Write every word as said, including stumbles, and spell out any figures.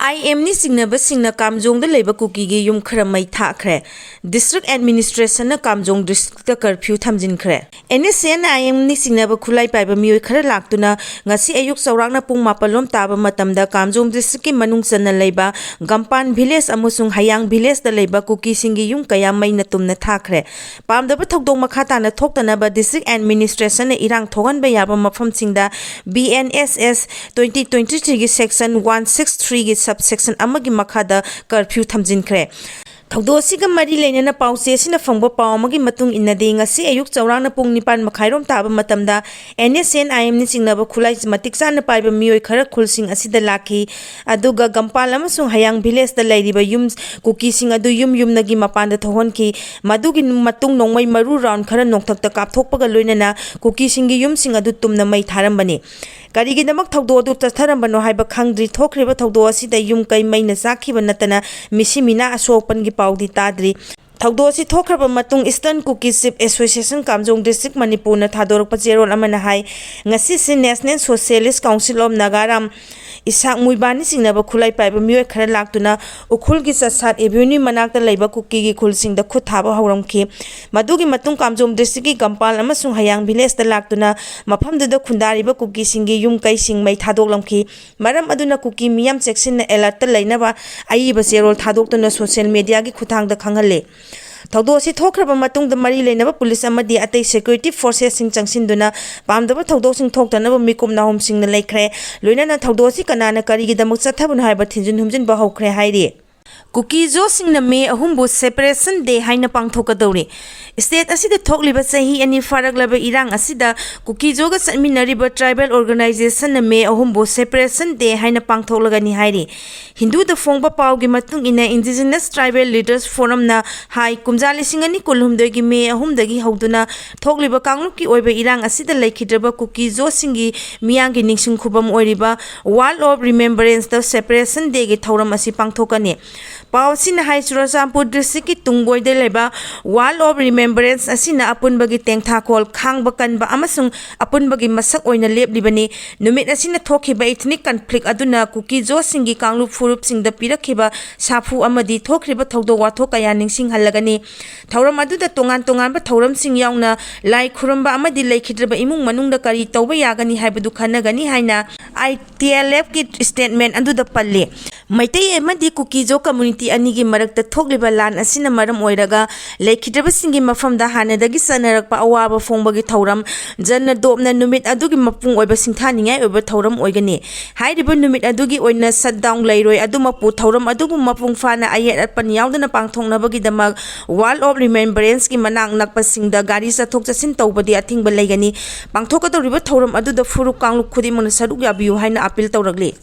ꯑꯥꯏ ꯑꯦꯝꯅꯤ ꯆꯤꯡꯅꯕꯁꯤꯡꯅ ꯀꯥꯝꯖꯣꯡꯗ ꯂꯩꯕ ꯀꯨꯀꯤꯒꯤ ꯌꯨꯝ ꯈꯔ ꯃꯩ ꯊꯥꯈ꯭ꯔꯦ꯫ District Administrationꯅ ꯀꯥꯝꯖꯣꯡ districtꯇ curfew ꯊꯝꯖꯤꯟꯈ꯭ꯔꯦ꯫ ꯑꯦꯟ ꯑꯦꯁ ꯑꯦꯟ ꯑꯥꯏ ꯑꯦꯝꯅꯤ ꯆꯤꯡꯅꯕ ꯈꯨꯠꯂꯥꯏ ꯄꯥꯏꯕ ꯃꯤꯑꯣꯏ ꯈꯔ ꯂꯥꯛꯇꯨꯅ ꯉꯁꯤ ꯑꯌꯨꯛ ꯆꯥꯎꯔꯥꯛꯅ ꯄꯨꯡ ꯃꯥꯄꯜ ꯂꯣꯝ ꯇꯥꯕ ꯃꯇꯝꯗ ꯀꯥꯝꯖꯣꯡ districtꯀꯤ ꯃꯅꯨꯡ ꯆꯟꯅ ꯂꯩꯕ ꯒꯝꯄꯥꯟ village ꯑꯃꯁꯨꯡ ꯍꯌꯥꯡ villageꯇ ꯂꯩꯕ ꯀꯨꯀꯤꯁꯤꯡꯒꯤ ꯌꯨꯝ ꯀꯌꯥ ꯃꯩꯅ ꯇꯨꯝꯅ ꯊꯥꯈ꯭ꯔꯦ꯫ ꯄꯥꯝꯗꯕ ꯊꯧꯗꯣꯛ ꯃꯈꯥ ꯇꯥꯅ ꯊꯣꯛꯇꯅꯕ District Administrationꯅ ꯏꯔꯥꯡ ꯊꯣꯛꯍꯟꯕ ꯌꯥꯕ ꯃꯐꯝꯁꯤꯡꯗ B N S S twenty twenty-threeꯒꯤ section one six threeꯒꯤ subsection ꯑꯃꯒꯤ ꯃꯈꯥꯗ curfew ꯊꯝꯖꯤꯟꯈ꯭ꯔꯦ꯫ ꯊꯧꯗꯣꯛ ꯑꯁꯤꯒ ꯃꯔꯤ ꯂꯩꯅꯅ ꯄꯥꯎꯆꯦ ꯑꯁꯤꯅ ꯐꯪꯕ ꯄꯥꯎ ꯑꯃꯒꯤ ꯃꯇꯨꯡ ꯏꯟꯅꯗꯤ, ꯉꯁꯤ ꯑꯌꯨꯛ ꯆꯥꯎꯔꯥꯛꯅ ꯄꯨꯡ ꯅꯤꯄꯥꯟ ꯃꯈꯥꯏꯔꯣꯝ ꯇꯥꯕ ꯃꯇꯝꯗ N S N I Mꯅ ꯆꯤꯡꯅꯕ ꯈꯨꯠꯂꯥꯏ ꯃꯇꯤꯛ ꯆꯥꯅ ꯄꯥꯏꯕ ꯃꯤꯑꯣꯏ ꯈꯔ ꯈꯨꯜꯁꯤꯡ ꯑꯁꯤꯗ ꯂꯥꯛꯈꯤ꯫ ꯑꯗꯨꯒ ꯒꯝꯄꯥꯜ ꯑꯃꯁꯨꯡ ꯍꯌꯥꯡ villageꯇ ꯂꯩꯔꯤꯕ ꯌꯨꯝ, ꯀꯨꯀꯤꯁꯤꯡ ꯑꯗꯨ ꯌꯨꯝ ꯌꯨꯝꯗꯒꯤ ꯃꯄꯥꯟꯗ ꯊꯣꯛꯍꯟꯈꯤ꯫ ꯃꯗꯨꯒꯤ ꯃꯇꯨꯡ ꯅꯣꯡꯃꯩ ꯃꯔꯨ round ꯈꯔ ꯅꯣꯡꯊꯛꯇ ꯀꯥꯞꯊꯣꯛꯄꯒ ꯂꯣꯏꯅꯅ ꯀꯨꯀꯤꯁꯤꯡꯒꯤ ꯌꯨꯝꯁꯤꯡ ꯑꯗꯨ ꯇꯨꯝꯅ ꯃꯩ ꯊꯥꯔꯝꯕꯅꯤ꯫ ꯀꯔꯤꯒꯤꯗꯃꯛ ꯊꯧꯗꯣꯛ ꯑꯗꯨ ꯆꯠꯊꯔꯝꯕꯅꯣ ꯍꯥꯏꯕ ꯈꯪꯗ꯭ꯔꯤ꯫ ꯊꯣꯛꯈ꯭ꯔꯤꯕ ꯊꯧꯗꯣꯛ ꯑꯁꯤꯗ ꯌꯨꯝ ꯀꯩ ꯃꯩꯅ ꯆꯥꯛꯈꯤꯕ ꯅꯠꯇꯅ ꯃꯤꯁꯤ ꯃꯤꯅꯥ ꯑꯁꯣꯛ ꯑꯄꯟꯒꯤ ꯄꯥꯎꯗꯤ ꯇꯥꯗ꯭ꯔꯤ꯫ ꯊꯧꯗꯣꯛ ꯑꯁꯤ ꯊꯣꯛꯈ꯭ꯔꯕ ꯃꯇꯨꯡ Eastern Kuki Chief Association ꯀꯥꯝꯖꯣꯡ district ꯃꯅꯤꯄꯨꯔꯅ ꯊꯥꯗꯣꯔꯛꯄ ꯆꯦꯔꯣꯜ ꯑꯃꯅ ꯍꯥꯏ, ꯉꯁꯤꯁꯤ National Socialist Council of Nagaram, Isaac ꯃꯨꯏꯕꯥꯟꯅ ꯆꯤꯡꯅꯕ ꯈꯨꯠꯂꯥꯏ ꯄꯥꯏꯕ ꯃꯤꯑꯣꯏ ꯈꯔ ꯂꯥꯛꯇꯨꯅ ꯎꯈ꯭ꯔꯨꯜꯒꯤ ꯆꯠꯁꯥꯠ avenue ꯃꯅꯥꯛꯇ ꯂꯩꯕ ꯀꯨꯀꯤꯒꯤ ꯈꯨꯜꯁꯤꯡꯗ ꯈꯨꯠ ꯊꯥꯕ ꯍꯧꯔꯝꯈꯤ꯫ ꯃꯗꯨꯒꯤ ꯃꯇꯨꯡ ꯀꯥꯝꯖꯣꯡ districtꯀꯤ ꯒꯝꯄꯥꯜ ꯑꯃꯁꯨꯡ ꯍꯌꯥꯡ villageꯇ ꯂꯥꯛꯇꯨꯅ ꯃꯐꯝꯗꯨꯗ ꯈꯨꯟꯗꯥꯔꯤꯕ ꯀꯨꯀꯤꯁꯤꯡꯒꯤ ꯌꯨꯝ ꯀꯩꯁꯤꯡ ꯃꯩ ꯊꯥꯗꯣꯛꯂꯝꯈꯤ꯫ ꯃꯔꯝ ꯑꯗꯨꯅ ꯀꯨꯀꯤ ꯃꯤꯌꯥꯝ ꯆꯦꯛꯁꯤꯟꯅ alertꯇ ꯂꯩꯅꯕ ꯑꯏꯕ ꯆꯦꯔꯣꯜ ꯊꯥꯗꯣꯛꯇꯨꯅ social mediaꯒꯤ ꯈꯨꯠꯊꯥꯡꯗ ꯈꯪꯍꯜꯂꯤ꯫ ꯊꯧꯗꯣꯛ ꯑꯁꯤ ꯊꯣꯛꯈ꯭ꯔꯕ ꯃꯇꯨꯡꯗ ꯃꯔꯤ ꯂꯩꯅꯕ ꯄꯨꯂꯤꯁ ꯑꯃꯗꯤ ꯑꯇꯩ security forcesꯁꯤꯡ ꯆꯪꯁꯤꯟꯗꯨꯅ ꯄꯥꯝꯗꯕ ꯊꯧꯗꯣꯛꯁꯤꯡ ꯊꯣꯛꯇꯅꯕ ꯃꯤꯀꯨꯞ ꯅꯥꯍꯨꯝꯁꯤꯡꯅ ꯂꯩꯈ꯭ꯔꯦ꯫ ꯂꯣꯏꯅꯅ ꯊꯧꯗꯣꯛ ꯑꯁꯤ ꯀꯅꯥꯅ ꯀꯔꯤꯒꯤꯗꯃꯛ ꯆꯠꯊꯕꯅꯣ ꯍꯥꯏꯕ ꯊꯤꯟꯖꯤꯟ ꯍꯨꯝꯖꯤꯟꯕ ꯍꯧꯈ꯭ꯔꯦ ꯍꯥꯏꯔꯤ꯫ ꯀꯨꯀꯤ ꯖꯣꯁꯤꯡꯅ ꯃꯦ ꯑꯍꯨꯝꯕꯨ Separation Day ꯍꯥꯏꯅ ꯄꯥꯡꯊꯣꯛꯀꯗꯧꯔꯤ꯫ State ꯑꯁꯤꯗ ꯊꯣꯛꯂꯤꯕ ꯆꯍꯤ ꯑꯅꯤ ꯐꯥꯔꯛꯂꯕ ꯏꯔꯥꯡ ꯑꯁꯤꯗ ꯀꯨꯀꯤ ꯖꯣꯒ ꯆꯠꯃꯤꯟꯅꯔꯤꯕ tribal organizationꯅ ꯃꯦ ꯑꯍꯨꯝꯕꯨ Separation Day ꯍꯥꯏꯅ ꯄꯥꯡꯊꯣꯛꯂꯒꯅꯤ ꯍꯥꯏꯔꯤ꯫ ꯍꯤꯟꯗꯨꯗ ꯐꯣꯡꯕ ꯄꯥꯎꯒꯤ ꯃꯇꯨꯡ ꯏꯟꯅ Indigenous Tribal Leaders Forumꯅ ꯍꯥꯏ, ꯀꯨꯝꯖꯥ ꯂꯤꯁꯤꯡ ꯑꯅꯤ ꯀꯨꯟꯍꯨꯝꯗꯣꯏꯒꯤ ꯃꯦ ꯑꯍꯨꯝꯗꯒꯤ ꯍꯧꯗꯨꯅ ꯊꯣꯛꯂꯤꯕ ꯀꯥꯡꯂꯨꯞꯀꯤ ꯑꯣꯏꯕ ꯏꯔꯥꯡ ꯑꯁꯤꯗ ꯂꯩꯈꯤꯗ꯭ꯔꯕ ꯀꯨꯀꯤ ꯖꯣꯁꯤꯡꯒꯤ ꯃꯤꯌꯥꯝꯒꯤ ꯅꯤꯡꯁꯤꯡ ꯈꯨꯕꯝ ꯑꯣꯏꯔꯤꯕ Wall of Remembranceꯇ Separation Dayꯒꯤ ꯊꯧꯔꯝ ꯑꯁꯤ ꯄꯥꯡꯊꯣꯛꯀꯅꯤ꯫ ꯄꯥꯎ ꯑꯁꯤꯅ ꯍꯥꯏ, ꯆꯨꯔꯆꯥꯟꯄꯨꯔ ꯗꯤꯁꯇ꯭ꯔꯤꯛꯀꯤ ꯇꯨꯡꯒꯣꯏꯗ ꯂꯩꯕ Wall of Remembrance ꯑꯁꯤꯅ ꯑꯄꯨꯟꯕꯒꯤ ꯇꯦꯡꯊꯥꯈꯣꯜ, ꯈꯥꯡꯕ ꯀꯟꯕ ꯑꯃꯁꯨꯡ ꯑꯄꯨꯟꯕꯒꯤ ꯃꯁꯛ ꯑꯣꯏꯅ ꯂꯦꯞꯂꯤꯕꯅꯤ꯫ ꯅꯨꯃꯤꯠ ꯑꯁꯤꯅ ꯊꯣꯛꯈꯤꯕ ethnic conflict ꯑꯗꯨꯅ ꯀꯨꯀꯤꯖꯣꯁꯤꯡꯒꯤ ꯀꯥꯡꯂꯨꯞ ꯐꯨꯔꯨꯞꯁꯤꯡꯗ ꯄꯤꯔꯛꯈꯤꯕ ꯁꯥꯐꯨ ꯑꯃꯗꯤ ꯊꯣꯛꯈ꯭ꯔꯤꯕ ꯊꯧꯗꯣꯛ ꯋꯥꯊꯣꯛ ꯀꯌꯥ ꯅꯤꯡꯁꯤꯡꯍꯜꯂꯒꯅꯤ꯫ ꯊꯧꯔꯝ ꯑꯗꯨꯗ ꯇꯣꯉꯥꯟ ꯇꯣꯉꯥꯟꯕ ꯊꯧꯔꯝꯁꯤꯡ ꯌꯥꯎꯅ ꯂꯥꯏ ꯈꯨꯔꯨꯝꯕ ꯑꯃꯗꯤ ꯂꯩꯈꯤꯗ꯭ꯔꯕ ꯏꯃꯨꯡ ꯃꯅꯨꯡꯗ ꯀꯔꯤ ꯇꯧꯕ ꯌꯥꯒꯅꯤ ꯍꯥꯏꯕꯗꯨ ꯈꯟꯅꯒꯅꯤ ꯍꯥꯏꯅ I T L F ꯀꯤ statement ꯑꯗꯨꯗ ꯄꯜꯂꯤ꯫ ꯃꯩꯇꯩ ꯑꯃꯗꯤ ꯀꯨꯀꯤꯖꯣ community ꯑꯅꯤꯒꯤ ꯃꯔꯛꯇ ꯊꯣꯛꯂꯤꯕ ꯂꯥꯟ ꯑꯁꯤꯅ ꯃꯔꯝ ꯑꯣꯏꯔꯒ ꯂꯩꯈꯤꯗ꯭ꯔꯕꯁꯤꯡꯒꯤ ꯃꯐꯝꯗ ꯍꯥꯟꯅꯗꯒꯤ ꯆꯠꯅꯔꯛꯄ ꯑꯋꯥꯕ ꯐꯣꯡꯕꯒꯤ ꯊꯧꯔꯝ ꯖꯟꯅ ꯗꯣꯞꯅ ꯅꯨꯃꯤꯠ ꯑꯗꯨꯒꯤ ꯃꯄꯨꯡ ꯑꯣꯏꯕ ꯁꯤꯡꯊꯥꯅꯤꯡꯉꯥꯏ ꯑꯣꯏꯕ ꯊꯧꯔꯝ ꯑꯣꯏꯒꯅꯤ꯫ ꯍꯥꯏꯔꯤꯕ ꯅꯨꯃꯤꯠ ꯑꯗꯨꯒꯤ ꯑꯣꯏꯅ shutdown ꯂꯩꯔꯣꯏ꯫ ꯑꯗꯨꯃꯛꯄꯨ ꯊꯧꯔꯝ ꯑꯗꯨꯕꯨ ꯃꯄꯨꯡ ꯐꯥꯅ ꯑꯌꯦꯠ ꯑꯄꯟ ꯌꯥꯎꯗꯅ ꯄꯥꯡꯊꯣꯛꯅꯕꯒꯤꯗꯃꯛ Wall of Remembrance ꯀꯤ ꯃꯅꯥꯛ ꯅꯛꯄꯁꯤꯡꯗ ꯒꯥꯔꯤ ꯆꯠꯊꯣꯛ ꯆꯠꯁꯤꯟ ꯇꯧꯕꯗꯤ ꯑꯊꯤꯡꯕ ꯂꯩꯒꯅꯤ꯫ ꯄꯥꯡꯊꯣꯛꯀꯗꯧꯔꯤꯕ ꯊꯧꯔꯝ ꯑꯗꯨꯗ ꯐꯨꯔꯨꯞ ꯀꯥꯡꯂꯨꯞ ꯈꯨꯗꯤꯡꯃꯛꯅ ꯁꯔꯨꯛ ꯌꯥꯕꯤꯌꯨ ꯍꯥꯏꯅ appeal ꯇꯧꯔꯛꯂꯤ꯫